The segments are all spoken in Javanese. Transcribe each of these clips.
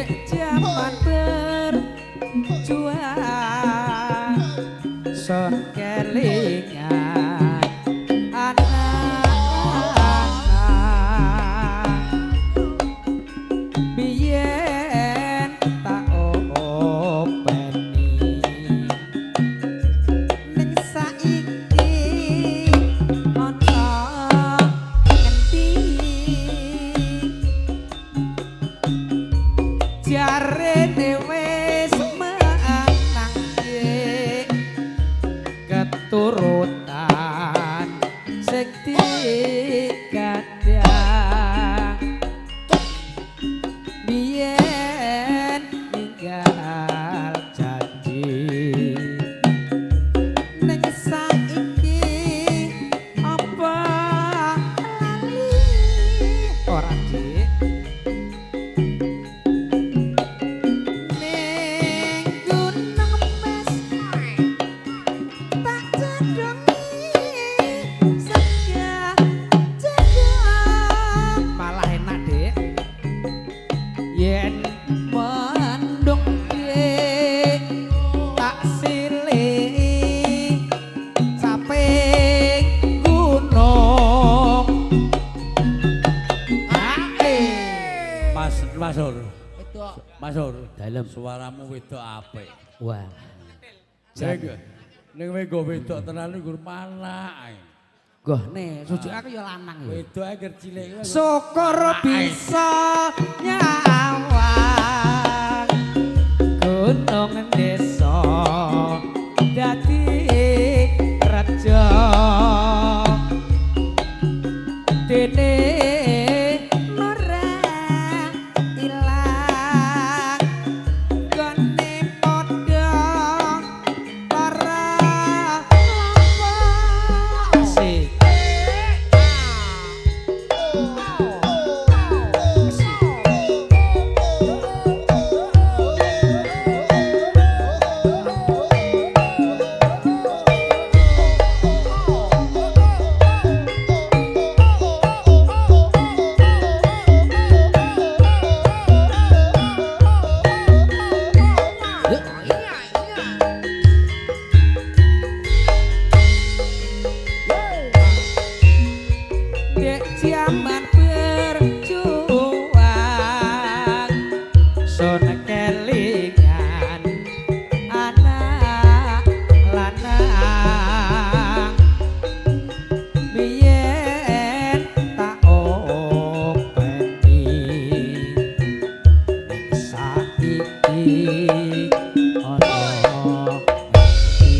Dek jaman berjuang son kelingan anak-anak biyen tak openi ning saiki ana ngendi jarene wis menang keturutan sing digadang biyen ninggal janji ning saiki apa lali ora Dik ning gunung Mas tak cedhongi sega jaga malah enak Dik yen mendung Dik tak silih caping gunung ae Mas Mas Sur. Wedok. Mas Sur, dalem suaramu wedok apik. Wah. Ning ning kowe nggo wedok tenan iku manak ae. Goh ne sujuk aku ya lanang ya. Wedok ae cilik kuwi. Syukur bisa nyawang gunung desa dadi raja dene ora ilang gone padha para lapak asik. Dek jaman berjuang son kelingan anak lanang biyen tak openi ning saiki ana ngendi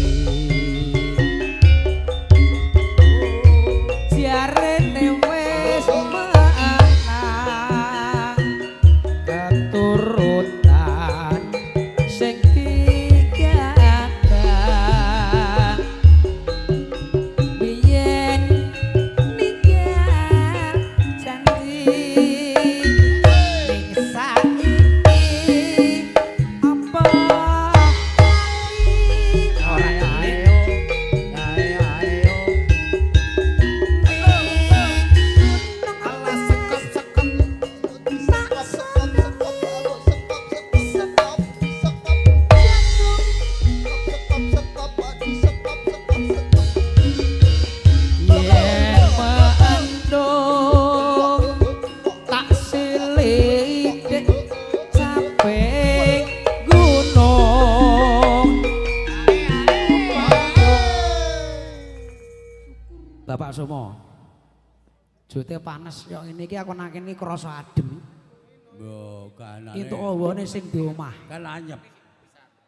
jarene wis menang keturutan sing digadang biyen ninggal janji ning saiki apa lali ora ya Ayo, ayo, ayo. Alas sekop sekop tak yen mendung tak silih caping gunung. Bapak Sumo, jute panas yo ngene iki aku nang kene krasa adem. Yo kanane. Entuk awane sing di omah. Kan anyep.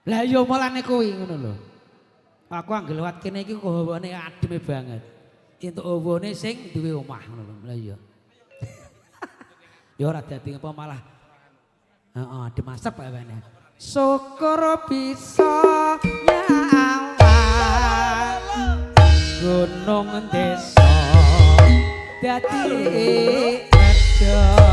Lah iya mulane kuwi ngono lho. Aku anggere lewat kene iki kok hawane ademe banget. Entuk awane sing duwe omah ngono lho. Lah iya. Ya ora dadi apa malah heeh adem asep awane. Syukur bisa nyawang gunung desa dadi reja.